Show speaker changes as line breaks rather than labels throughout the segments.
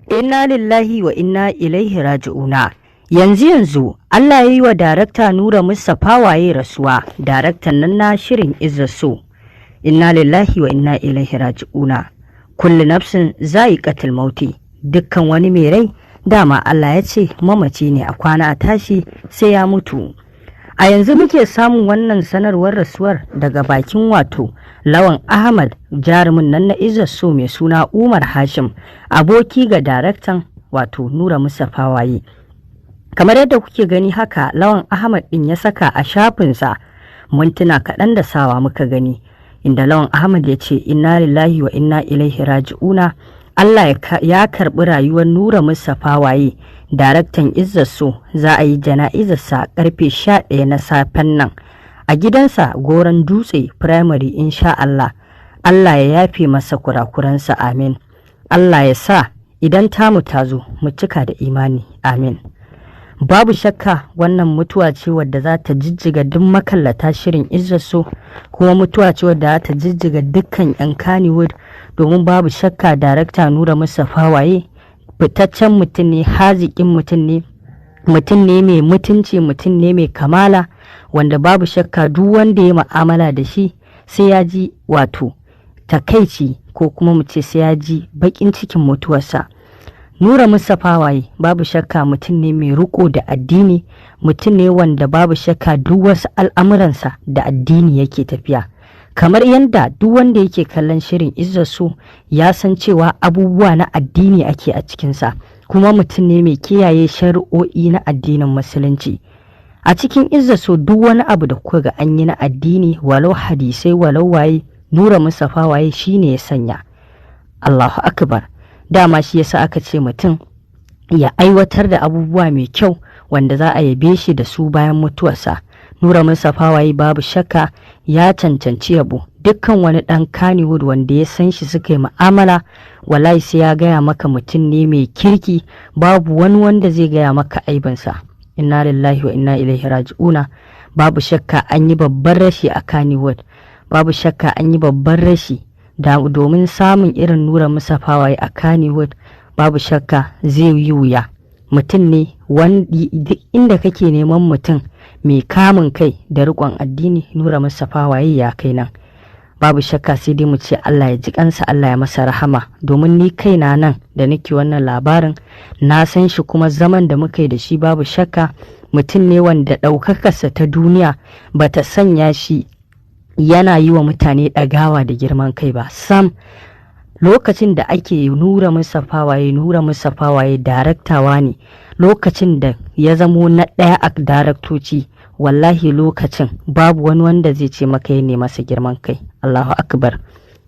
Inna lillahi wa inna ilaihi raji'una. Yanzu yanzu Allah ya yi wa Darakta Nura Mustapha Waye rasuwa, daraktan nan na shirin Izza So. Inna lillahi wa inna ilaihi raji'una. Kullu nafsin za'iqatul mauti. Dukkan wani mai rai dama Allah ya ce mamaci ne, a kwana a tashi sai ya mutu. A yanzu muke samun wannan sanarwar rasuwar daga bakin wato Lawan Ahmad, jarumin nan na Izza So mai suna Umar Hashim, aboki ga daraktan wato Nura Mustapha Waye. Kamar yadda kuke gani haka Lawan Ahmad din ya saka a shafinsa, mintuna kaɗan da sawa muka gani, inda Lawan Ahmad ya ce inna lillahi wa inna ilaihi raji'una. Allah ya karɓi rayuwar Nura Mustapha Waye, daraktan Izza So. Za a yi jana'izarsa karfe 11 na safen nan a gidansa, Goron Dutse Primary, insha Allah. Allah ya yafe masa kurakuransa, amin. Allah ya sa idan tamu ta zo mu cika da imani, amin. Babu shakka wannan mutuwa ce wadda za ta jijjiga duk makallata shirin Izza So, kuma mutuwa ce wadda za ta jijjiga dukkan 'yan Kannywood, domin babu shakka Darakta Nura Mustapha Waye fitaccen mutum ne, haziƙin mutum ne, mutum ne mai mutunci, mutum ne mai kamala, wanda babu shakka duk wanda ya ma'amala da shi sai ya ji wato takaici, ko kuma mu ce sai ya ji baƙin cikin mutuwarsa. Nura Mustapha Waye babu shakka mutum ne mai riko da addini, mutum ne wanda babu shakka duk wasu al'amuransa da addini yake tafiya. Kamar yadda duk wanda yake kallon shirin Izza So ya san cewa abubuwa na addini ake a cikinsa, kuma mutum ne mai kiyaye shari'o'i na addinin Musulunci. A cikin Izza So duk wani abu da kuka ga an yi na addini, walau hadisai walau waye, Nura Mustapha Waye shine ya sanya. Allahu akbar. Dama shi yasa aka ce mutum ya aiwatar da abubuwa mai kyau wanda za a yabe shi da su bayan mutuwarsa. Nura Mustapha Waye babu shakka ya cancanci yabo. Dukkan wani ɗan Kannywood wanda ya san shi suka yi mu'amala, wallahi sai ya gaya maka mutum ne mai kirki, babu wani wanda zai gaya maka aibinsa. Inna lillahi wa inna ilaihi raji'una. Babu shakka an yi babban rashi a Kannywood. Babu shakka an yi babban rashi da domin samun irin Nura Mustapha Waye a Kannywood babu shakka zai yi wuya. Mutum ne duk inda kake neman mutum mai kamun kai da riƙon addini, Nura Mustapha Waye ya kai nan. Babu shakka sai dai mu ce Allah ya ji kansa, Allah ya masa rahama, domin ni kaina nan da nake wannan labarin na san shi, kuma zaman da muka yi da shi babu shakka mutum ne wanda ɗaukakarsa ta duniya bata sanya shi yana yi wa mutane ɗagawa da girman kai ba sam. Lokacin da ake Nura Mustapha Waye, Nura Mustapha Waye daraktawa ne, lokacin da ya zamo na ɗaya a daraktoci, wallahi lokacin babu wani wanda zai ce maka ya masa girman kai. Allahu akbar.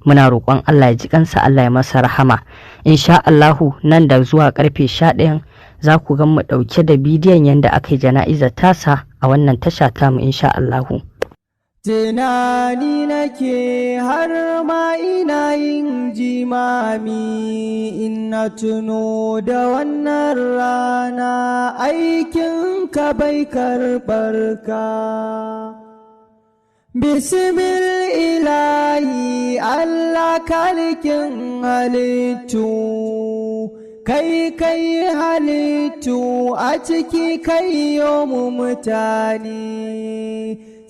Muna roƙon Allah ya ji kansa, Allah ya masa rahama. Insha Allahu nan da zuwa karfe 11 za ku ga mu ɗauke da bidiyon yadda aka yi jana'izar tasa a wannan tasha tamu, insha Allahu.
Tunani nake har ma ina yin jimami in na tuno da wannan rana, aikin ka bai karɓar ka. Bismil ilahi, Allah kalikin halittu, kai kai halittu a ciki kai mu mutane,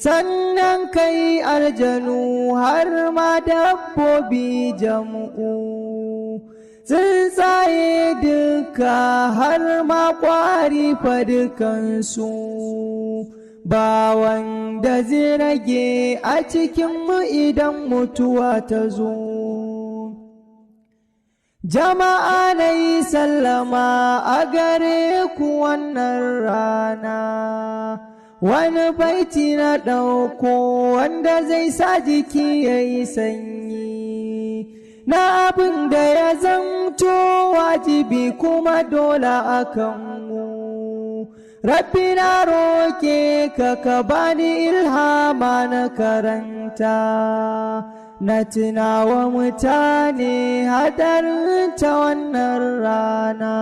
sannan kai aljanu har ma dabbobi jam'u, tsuntsaye duka har ma kwari fa dukansu, ba wanda zai rage a cikinmu idan mutuwa ta zo. Jama'a, na yi sallama a gare ku wannan rana. Wani baiti na ɗauko wanda zai sa jiki ya yi sanyi, na abin da ya zamto wajibi kuma dole a kanmu. Rabbi, na roke ka, ka bani ilhama na karanta, na tunawa mutane hadarin ta wannan rana.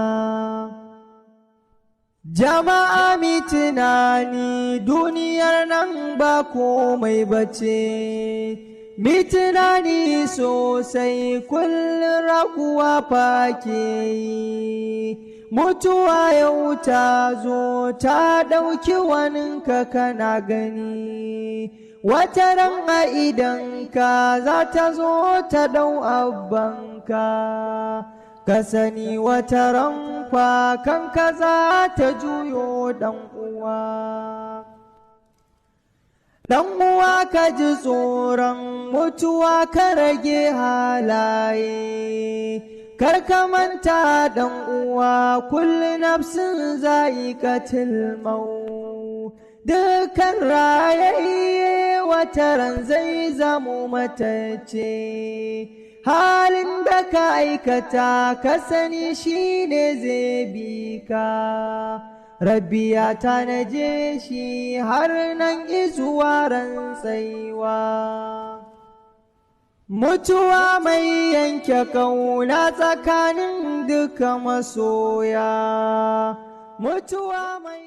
Jama'a, mi tunani, duniyar nan ba komai bace. Mi tunani sosai, kullum raguwa fake yi. Mutuwa yau ta zo ta ɗauki waninka kana gani, wata ran a idanka za ta zo ta ɗau abbanka. Ka sani wata ran kwa kanka za ta juyo, ɗan uwa. Ɗan uwa, ka ji tsoron mutuwa, ka rage halaye. Kar ka manta, ɗan uwa, kullu nafsin za'iqatil maut. Dukkan rayayye wata ran zai zamo matacce. Halin da ka aikata, ka sani shine zai bi ka. Rabbi ya tanaje shi har nan izuwa ran tsaiwa. Mutuwa mai yanke kauna tsakanin duka masoya. Mutuwa mai